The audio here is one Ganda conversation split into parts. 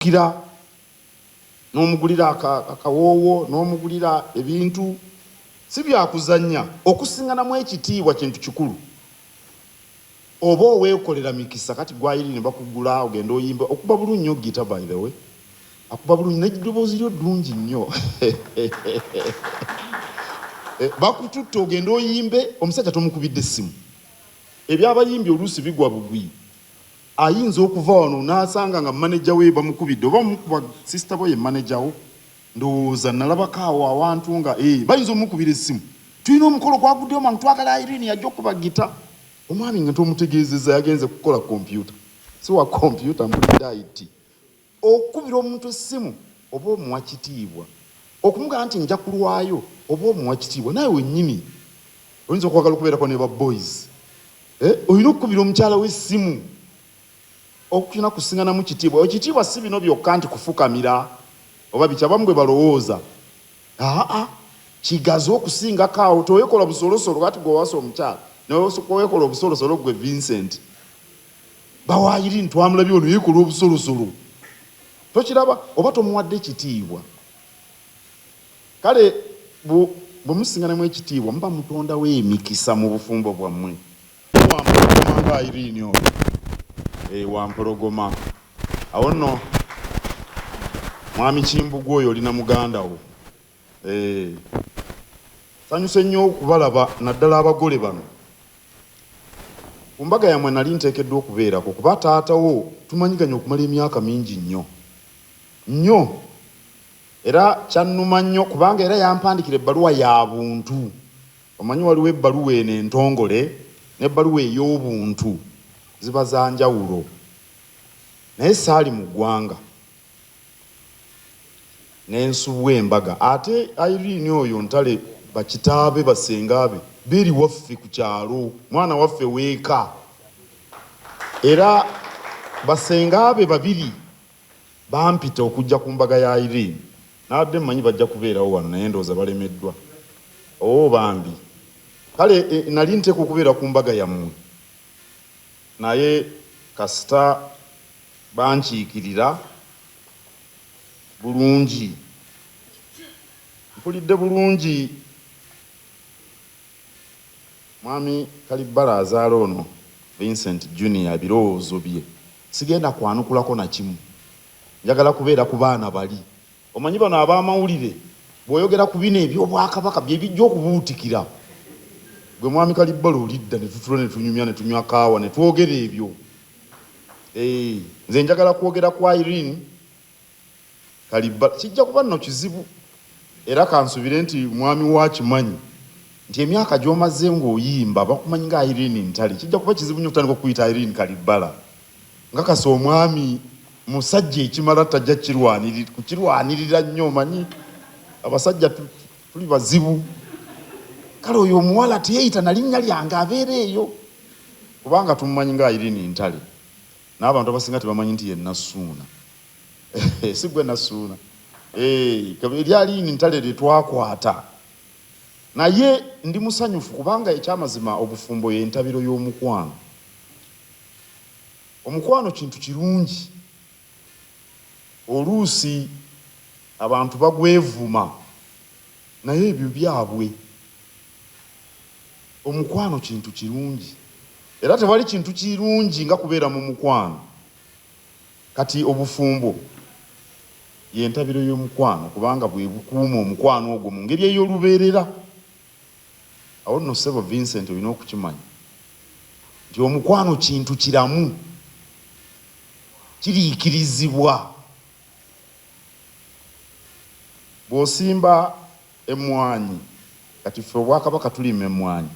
Kira n'omugulira akawoowo n'omugulira ebintu si byakuzannya. Okusinganamu ekitiibwa kintu kikulu. Oba oweekolera mikisa kati gwayiri ne bakugula ogenda oyimba okuba bulungi nnyo gita by the way akuba bulungi n'eddoboozi lyo ddungi nnyo eh, bakututte ogenda oyimbe omusajja tomukubidde essimu. Ebyabayimbi oluusi bigwa bugwi. Ayinza okuva wano n'asanga nga manager we bamukubidde oba omukuba sister boy ye manager wo ndowooza nalabako awo awantu nga eh bayinza omukubira essimu tulina omukolo gwaguddewo mangu twagala Irene yajja okuba gita omwami nga tomutegeezezza yagenze kukola kompyuta si wa kompyuta mpulidde IT Okukubira omuntu essimu oba omuwa kitiibwa, okumugamba nti nja kulwayo oba omuwa kitiibwa. Naawe wennyini oyinza okwagala okubeerako ne ba boys eh, olina okukubira omukyala wo essimu. Okulina kusinganamu kitiibwa. Ekitiibwa si bino byokka nti kufukamira oba biki abamu bwe balowooza. Aa, kigazi okusingako awo. Teweekola busolosolo kati gwe owasa omukyala neweekola obusolosolo gwe Vincent. Bawa Irene twamulabye wano yekola obusolosolo tokiraba oba tomuwadde kitiibwa kale bwe musinganamu ekitiibwa muba mutondawo emikisa mu bufumbo bwammwe. Wampologoma nga Irene oyo eh, wampologoma awo nno mwami Kimbugwe oyo oli na muganda wo eh. Sanyuse nnyo okubalaba naddala abagole bano. Ku mbaga yammwe nali nteekeddwa okubeerako kuba taata wo tumanyiganye okumala emyaka mingi nnyo nnyo era kyannuma nnyo kubanga era yampandikira ebbaluwa ya buntu. Omanyi waliwo ebbaluwa eno entongole n'ebbaluwa ey'obuntu ziba za njawulo naye saali mu ggwanga. Ne nsubwa embaga. Ate Irene oyo Ntale bakitaabe basenga be beri waffe ku kyalo mwana waffe w'eka era basenga be babiri bampita okujja ku mbaga ya Irene. Nabadde mmanyi bajja kubeerawo wano naye ndowooza balemeddwa. Oh bambi. Kale eh, nali nteekwa okubeera ku mbaga yammwe naye kasita bankiikirira bulungi. Mpulidde bulungi Mwami Kalibbala azaala ono Vincent Junior ebirowoozo bye sigenda kwanukulako na kimu. Njagala kubeera ku baana bali. Omanyi bano ab'amawulire bw'oyogera ku bino eby'Obwakabaka bye bijja okubuutikira. Gwe Mwami Kalibbala olidda ne tutuula ne tunyumya ne tunywa kaawa ne twogera ebyo. Eeh nze njagala kwogera ku Irene Kalibbala. Kijja kuba nno kizibu era kansubire nti mwami wo akimanyi nti emyaka gy'omaze ng'oyimba bakumanyi nga Irene Ntale. Kijja kuba kizibu nnyo okutandika okukuyita Irene Kalibbala. Nkakasa omwami musajja ekimala tajja kukirwanirira nnyo omanyi abasajja tuli bazibu. Kale oyo omuwala teyeyita na linnya lyange abeera eyo kubanga tumumanyi nga Irene Ntale n'abantu abasinga tebamanyi nti ye Nassuuna. Si gwe Nassuuna? Eh, erya Irene Ntale lye twakwata. Naye ndi musanyufu kubanga ekyamazima obufumbo y'entabiro y'omukwano. Omukwano kintu kirungi. Oluusi abantu bagwevuma naye ebyo byabwe. Omukwano kintu kirungi era tewali kintu kirungi nga kubeera mu mukwano. Kati obufumbo y'entabiro y'omukwano kubanga bwe bukuuma omukwano ogwo mu ngeri ey'olubeerera. Awo nno ssebo Vincent olina okukimanya nti omukwano kintu kiramu, kiriikirizibwa. Bw'osimba emmwanyi, kati ffe Obwakabaka tulima emmwanyi.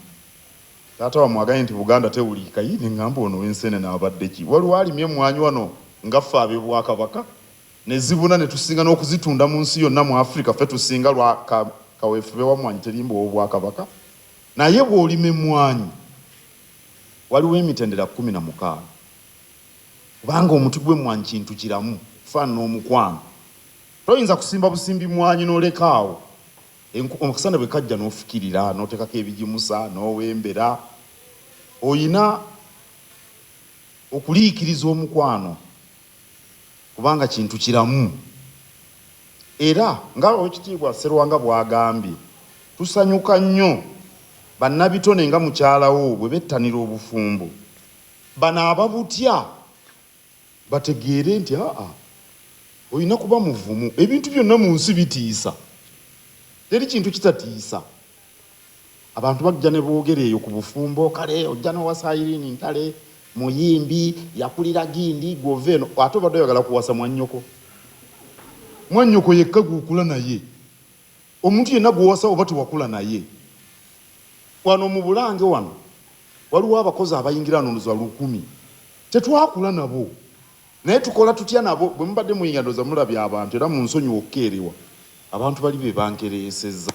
Taata wammwe agambye nti Buganda tewulikika, yii ne ngamba ono ow'enseenene abadde ki? Waliwo alimye emmwanyi wano nga ffe ab'Ebwakabaka? Ne zibuna ne tusinga n'okuzitunda mu nsi yonna mu Africa ffe tusinga lwa ka kaweefube wa mmwanyi terimba ow'Obwakabaka. Naye bw'olima emmwanyi waliwo emitendera 16 kubanga omuti gw'emmwanyi kintu kiramu okufaanana omukwano. Toyinza kusimba busimbi mmwanyi n'oleka awo. Akasana bwe kajja n'ofukirira, n'oteekako ebigimusa, n'owembera. Olina okuliikiriza omukwano. Kubanga kintu kiramu. Era nga Owekitiibwa Sserwanga bw'agambye, tusanyuka nnyo bannabitone nga mukyala wo bwe bettanira obufumbo, bano ababutya bategeere nti aa olina kuba muvumu. Ebintu byonna mu nsi bitiisa, teri kintu kitatiisa. Abantu bajja ne boogera eyo ku bufumbo, kale ojja n'owasa Irene Ntale, muyimbi, yakulira gindi, gwe ova eno, ate obadde oyagala kuwasa mwannyoko. Mwannyoko yekka gw'okula naye. Omuntu yenna gw'owasa oba tewakula naye. Wano mu Bulange wano waliwo abakozi abayingira wano ndowooza lukumi. Tetwakula nabo. Naye tukola tutya nabo? Bwe mubadde muyingira ndowooza mulabye abantu era munsonyiwe okukeerewa. Abantu bali be bankereesezza.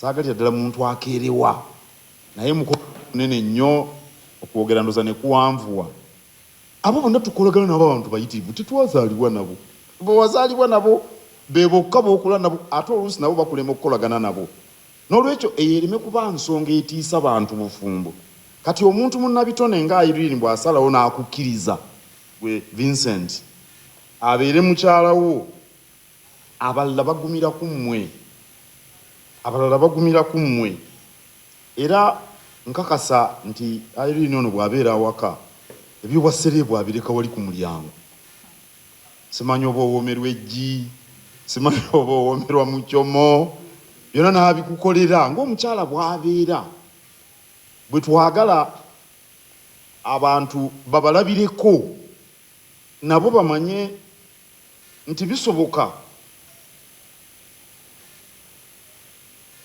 Saagalira ddala muntu akeerewa. Naye mukono munene nnyo okwogera ndowooza ne kuwanvuwa. Abo bonna tukolagana nabo abantu bayitirivu, tetwazaalibwa nabo. Be wazaalibwa nabo be bokka b'okola nabo ate oluusi nabo bakulema okukolagana nabo. N'olwekyo eyo ereme kuba nsonga etiisa bantu bufumbo. Kati omuntu munnabitone nga Irene bw'asalawo n'akukkiriza ggwe Vincent abeere mukyala wo, abalala bagumira ku mmwe. Abalala bagumira ku mmwe. Era nkakasa nti Irene ono bw'abeera awaka, eby'obwassereebu abireka wali ku mulyango. Simanyi oba owoomerwa eggi, simanyi oba owoomerwa muchomo, byonna n'abikukolera ng'omukyala bw'abeera. Bwe twagala abantu babalabireko nabo bamanye nti bisoboka.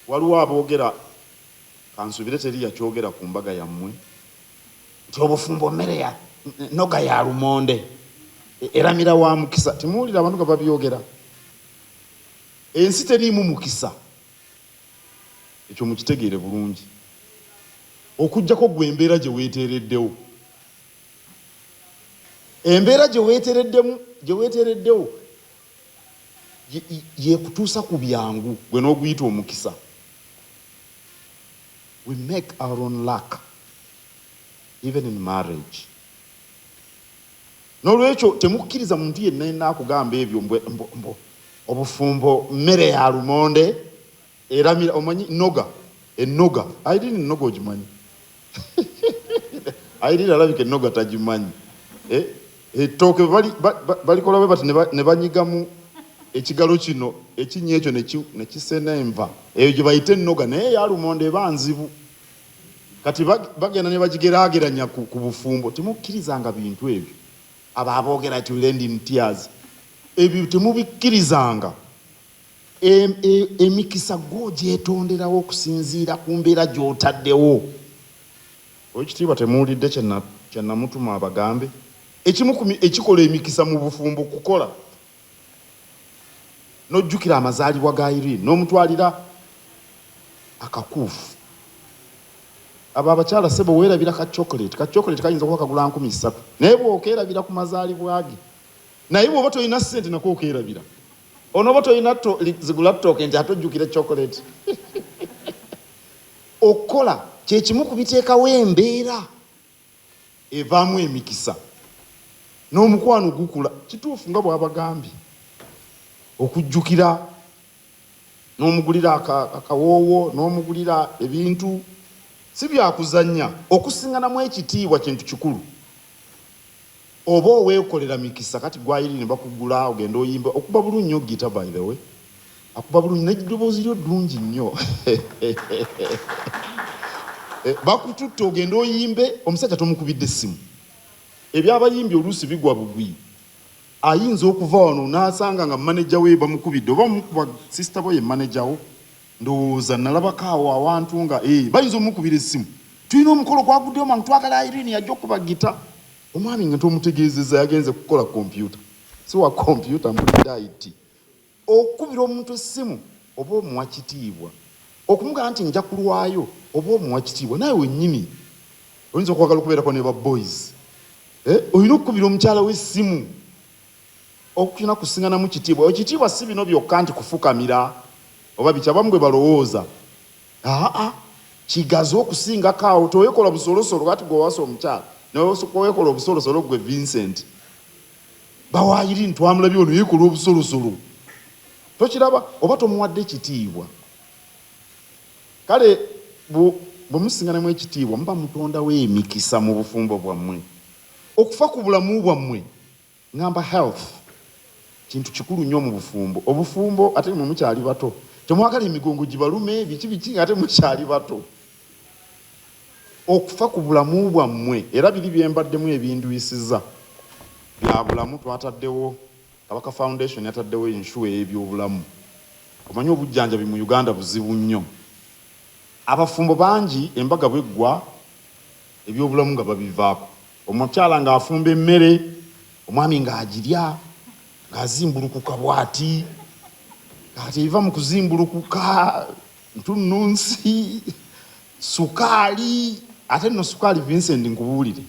Waliwo aboogera, kansuubire teri yakyogera ku mbaga yammwe, nti obufumbo mmere ya noga ya lumonde eramira wa mukisa. Temuwulira abantu nga babyogera? Ensi teriimu mukisa. Ekyo mukitegeere bulungi. Okuggyako ggwe embeera gye weeteereddewo. Embeera gye weetereddemu, gye weeteereddewo y'ekutuusa ku byangu gwe n'oguyita omukisa. We make our own luck even in marriage. N'olwekyo temukkiriza muntu yenna yenna akugamba ebyo mbu, mbu, mbu obufumbo mmere ya lumonde eramira. Omanyi noga ennoga, Irene ennoga ogimanyi? Irene alabika ennoga tagimanyi. Eh, ettooke bali balikola bwe bati ne banyigamu ekigalo kino ekinnya ekyo ne kisena enva eyo gye bayita ennoga, naye eya lumonde eba nzibu. Kati bagenda ne bagigeraageranya ku bufumbo. Temukkirizanga bintu ebyo. Abo aboogera nti will end in tears, ebyo temubikkirizanga. Emikisa ggwe ogyetonderawo okusinziira ku mbeera gy'otaddewo. Owekitiibwa temuwulidde kye namutuma abagambe? Ekimu ku ekikola emikisa mu bufumbo kukola. N'ojjukira amazaalibwa ga Irene n'omutwalira akakuufu. Abo abakyala ssebo weerabira ka chocolate, ka chocolate kayinza okuba kagula 3000 naye bw'okeerabira ku mazaalibwa ge. Naye bw'oba tolina ssente nako okeerabira. Onooba tolina zigula ttooke nti ate ojjukire chocolate. Okukola kye kimu ku biteekawo embeera evaamu emikisa n'omukwano gukula. Kituufu nga bw'abagambye okujjukira n'omugulira akawoowo n'omugulira ebintu si bya kuzannya. Okusinganamu ekitiibwa kintu kikulu. Oba oweekolera mikisa kati gwe Irene bakugula ogende oyimbe okuba bulungi nnyo guitar by the way akuba bulungi n'eddoboozi lyo ddungi nnyo eh, bakututte ogende oyimbe omusajja tomukubidde essimu ebyabayimbi oluusi bigwa bugwi ayinza okuva wano n'asanga nga maneja we bamukubidde oba omukuba sisita bo ye maneja wo Ndowooza nalabako awo awantu nga eh, bayinza omukubira essimu, tulina omukolo gwaguddewo mangu twagala Irene yajja okukuba gita. Omwami nga tomutegeezezza yagenze kukola kompyuta, si wa kompyuta mpulidde IT. Okukubira omuntu essimu oba omuwa kitiibwa, okumugamba nti nja kulwayo oba omuwa kitiibwa. Naawe wennyini oyinza okwagala okubeerako ne ba boys eh, olina okukubira omukyala wo essimu. Okulina kusinganamu kitiibwa. Ekitiibwa si bino byokka nti kufukamira oba biki abamu bwe balowooza. Aa, kigazi okusingako awo. Teweekola busolosolo kati gwe owasa omukyala neweekola obusolosolo gwe Vincent. Bawaayiri ntwamulabye ono yeekola obusolosolo, tokiraba oba tomuwadde kitiibwa. Kale bwe musinganamu ekitiibwa muba mutondawo emikisa mu bufumbo bwammwe. Okufa ku bulamu bwammwe, ŋŋamba health kintu kikulu nnyo mu bufumbo. Obufumbo ate mwe mukyali bato, temwagala emigongo gibalume biki biki ate mukyali bato. Okufa ku bulamu bwammwe, era biri bye mbaddemu ebindwisiza bya bulamu. Twataddewo Kabaka Foundation, yataddewo insure ey'ebyobulamu. Omanyi obujjanjabi mu Uganda buzibu nnyo. Abafumbo bangi embaga bw'eggwa ebyobulamu nga babivaako. Omukyala ng'afumba emmere, omwami ng'agirya, ng'azimbulukuka bw'ati. Kati ebiva mu kuzimbulukuka, ntunnunsi, sukaali. Ate nno sukaali, Vincent, nkubuulire,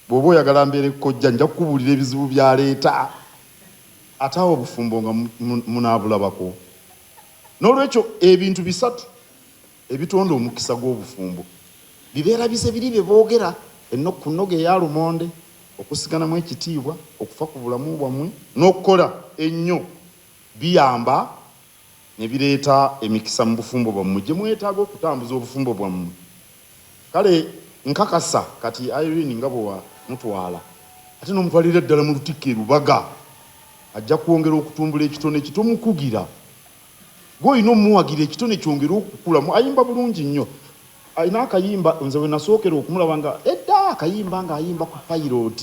bw'oba oyagala mbeere kojja nja kukubuulira ebizibu by'aleeta. Ate awo obufumbo nga munaabulabako. N'olwekyo ebintu bisatu ebitonda omukisa gw'obufumbo bibeera bize biri bye boogera ku nnoga eya lumonde: okusiganamu ekitiibwa, okufa ku bulamu bwammwe n'okukola ennyo. Biyamba ne bireeta emikisa mu bufumbo bwammwe gye mwetaaga okutambuza obufumbo bwammwe. Kale nkakasa kati Irene nga bwe wamutwala ate n'omutwalira ddala mu lutikko e Lubaga, ajja kwongera okutumbula ekitone kye. Tomukugira, gwe olina omuwagira ekitone kyongere okukula. Ayimba bulungi nnyo, alina akayimba nze we nasookera okumulaba nga edda, akayimba ng'ayimba ku pilot.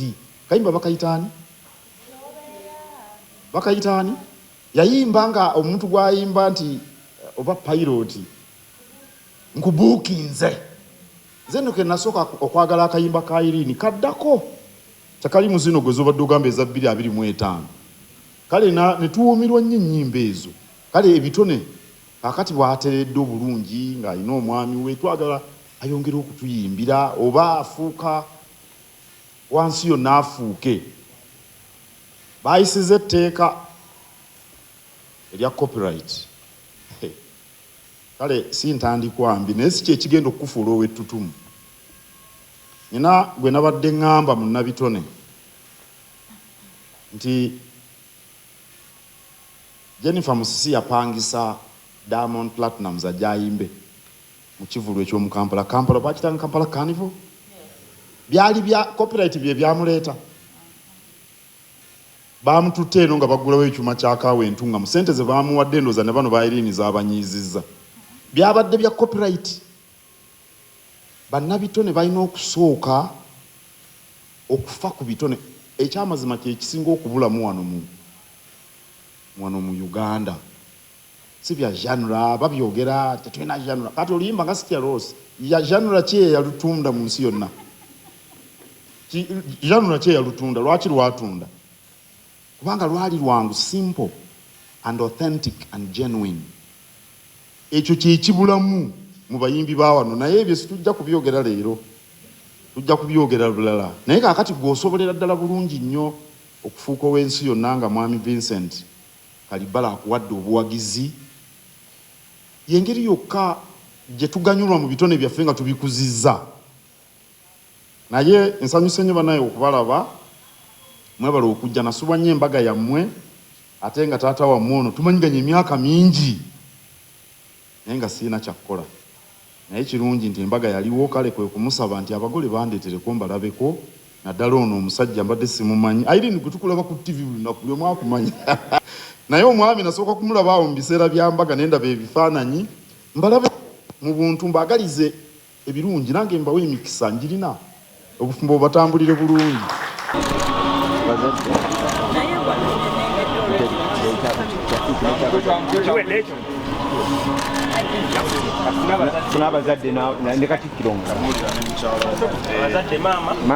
Kayimba bakayita ani? Bakayita ani? Yayimba nga omuntu gw'ayimba nti oba pilot nkubuukinze. Nze nno ke nasooka okwagala akayimba ka Irene, kaddako tekali mu zino gwe z'obadde ogamba eza 2025. Kale ne tuwuumirwa nnyo ennyimba ezo. Kale ebitone kaakati bw'ateredde obulungi ng'alina omwami we, twagala ayongere okutuyimbira oba afuuka wansi yonna afuuke. Baayisiza etteeka erya copyright. Kale si ntandikwa mbi, naye si kyekigenda okukufuula ow'ettutumu. Nina gwe nabadde ŋŋamba munnabitone nti Jennifer Musisi yapangisa Diamond Platnumz ajje ayimbe mu kivvulu eky'omu Kampala. Kampala bakitanga Kampala Carnival, byali bya copyright, bye byamuleeta. Bamututte eno nga baggulawo ekyuma kya kaawa entungamu, ssente ze baamuwadde ndowooza ne bano ba Irene zaabanyiizizza. Byabadde bya copyright. Bannabitone balina okusooka okufa ku bitone. Ekyamazima kye kisinga okubulamu wano mu wano mu Uganda si bya genre. Babyogera, tetulina genre. Kati oluyimba nga Sitya Loss ya genre ki eyalutunda mu nsi yonna? Genre ki eyalutunda? Lwaki lwatunda? Kubanga lwali lwangu, simple and authentic and genuine. Ekyo kyekibulamu mu bayimbi ba wano, naye ebyo situjja kubyogera leero, tujja kubyogera bulala. Naye kaakati gwe osobolera ddala bulungi nnyo okufuuka ow'ensi yonna nga mwami Vincent Kalibbala akuwadde obuwagizi. Y'engeri yokka gye tuganyulwa mu bitone byaffe nga tubikuzizza. Naye nsanyuse nnyo bannaye okubalaba, mwebale okujja. Nasubwa nnyo embaga yammwe, ate nga taata wammwe ono tumanyiganye emyaka mingi, naye nga sirina kyakukola. Naye kirungi nti embaga yaliwo, kale kwe kumusaba nti abagole bandeetereko mbalabeko, naddala ono omusajja mbadde simumanyi. Irene gwe tukulaba ku TV buli lunaku, buli omu akumanyi, naye omwami nasooka kumulaba awo mu biseera bya mbaga, ne ndaba ebifaananyi. Mbalabe mu buntu, mbaagalize ebirungi, nange mbawe emikisa njirina, obufumbo bubatambulire bulungi. N'abazadde ne katikkiro. Abazadde, maama.